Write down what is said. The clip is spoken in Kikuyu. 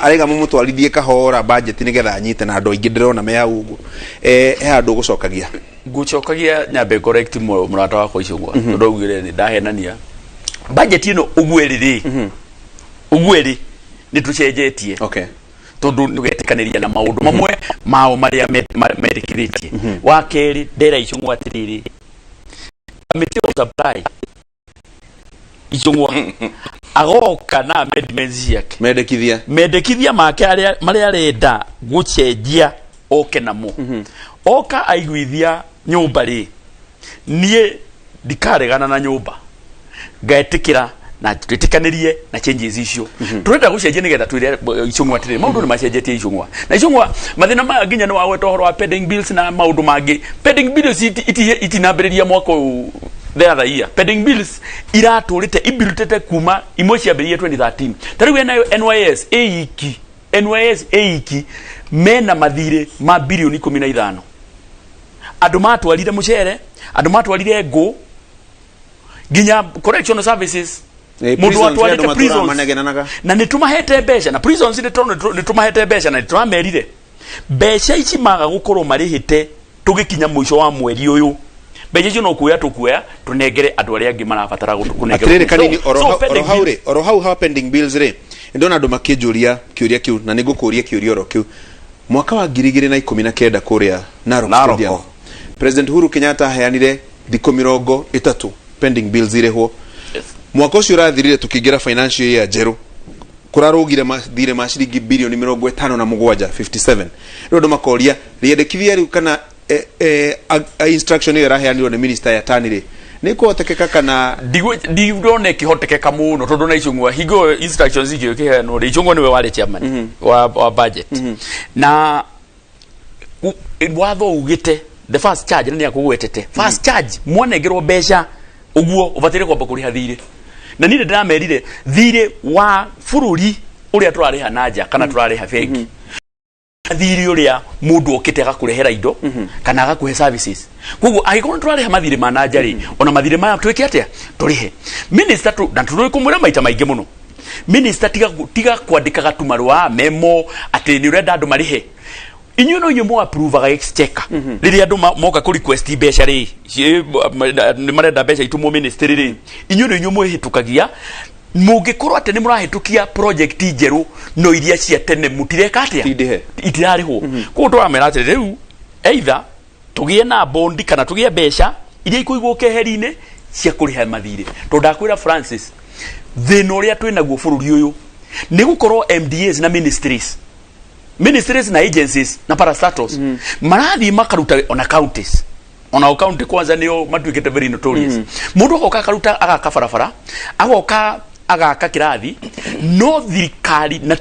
Araiga mumutwarithie kahora budget nigetha anyite na andũ aingĩ ndĩrona me hau ũguo. He handũ ũgũcokagia? Ngucokagia nyambe correct mũrata wakwa Icũng'wa, tondũ augire nĩ ndahenania budget ĩno. Ũguo ĩrĩ rĩ, ũguo ĩrĩ nĩ tũcenjetie, tondũ nĩ getĩkanĩria na maũndũ mamwe mao marĩa metĩkĩrĩtie. Wa kerĩ, ndera Icũng'wa atĩrĩrĩ, committee of supply, Icũng'wa agoka na amendments ciake, mendekithia, mendekithia make arĩa marĩa arenda gũcenjia, oke namo. Oka aiguithia nyũmba rĩ, niĩ ndikaregana na nyũmba, ngaĩtĩkĩra na twĩtĩkanĩrie na changes icio tũrenda gũcenjia, nĩgetha twĩre Icũng'wa atĩrĩrĩ, maũndũ nĩ macenjetie. Icũng'wa na Icũng'wa, mathĩna maya nginya nĩ wagweta ũhoro wa pending bills na maũndũ mangĩ. Pending bills itinambĩrĩria mwaka ũyũ, the other year. Pending bills iratũrĩte ibirutĩte kuma imwe ciambĩrĩirie 2013. Ta rĩu NYS ĩiki, NYS ĩiki mena mathirĩ ma birioni 15. Andũ matwarire mũcere, andũ matwarire ngũ, nginya correctional services. Mũndũ Prisons, watwarĩte andũ matũraga prisons manegenanaga. Na nĩ tũmahete mbeca na prisons, nĩ tũmahete mbeca na nĩ tũramerire mbeca ici maga gũkorwo marĩhĩte tũgĩkinya mũico wa mweri ũyũ, mbeca icio no kuoya tũkuoya tũnengere andũ arĩa angĩ marabatara kũnengerwo. Atirĩrĩ, kanini oro So, oro pending hau bills- rĩ, oro hau ha pending bills rĩ, ndona andũ makĩnjũria kĩũria kĩu na nĩngũkũria kĩũria oro kĩu. Mwaka wa 2019 kũrĩa Narok Narok. Stadium, President Uhuru Kenyatta aheanire thikũ 30 pending bills irĩhwo. Mwaka ũcio ũrathirire, tũkĩingĩra financial year njerũ, kũrarũgire mathirĩ ma ciringi birioni 57, 57. Rĩu andũ makoria, rĩendekithia rĩu kana instruction ĩyo ĩraheanirwo nĩ minister ya tani rĩ, nĩ kũhotekeka kana? Ndirona ĩkĩhotekeka mũno, tondũ na Icũng'wa hingo ĩyo instructions igĩkĩheanwo rĩ, Icũng'wa nĩwe warĩ chairman wa budget na watho ugĩte the first charge, na nĩ akũgwetete first charge, mwanengerwo mbeca ũguo ũbataire kwamba kũrĩha thirĩ. Na niĩ nĩ ndĩramerire thirĩ wa bũrũri ũrĩa tũrarĩha na nja kana tũrarĩha bengi, thirĩ ũrĩa mũndũ okĩte agakũrehera indo kana agakũhe services. Koguo angĩkorwo nĩ tũrarĩha mathirĩ ma na nja rĩ, ona mathirĩ maya twĩke atĩa? Tũrĩhe. Minister na tũrĩ kũmwĩra maita maingĩ mũno, minister, tiga kwandĩkaga tũmarũa memo atĩ nĩ ũrenda andũ marĩhe. Inyuĩ no inyuĩ mũ approvaga exchequer. Rĩrĩa andũ moka kũ request mbeca rĩ, nĩ marenda mbeca itumwo ministry rĩ, inyuĩ nĩ inyuĩ mwĩhĩtũkagia. Mũngĩkorwo atĩ nĩ mũrahĩtũkia project njerũ, no iria cia tene mũtireka atĩa? Tindĩhe. Itirarĩhwo. Koguo tũramera atĩrĩ, rĩu either tũgĩe na bondi kana tũgĩe mbeca iria ikũigwo keheri-inĩ cia kũrĩha mathirĩ, tondũ ndakwĩra Francis, thĩna ũrĩa twĩ naguo bũrũri ũyũ nĩ gũkorwo MDAs na ministries na agencies na parastatals marathiĩ makaruta ona counties, ona o county kwanza nĩo matuĩkĩte very notorious. Mũndũ agoka akaruta agaka barabara, agoka agaka kĩrathi, no thirikari na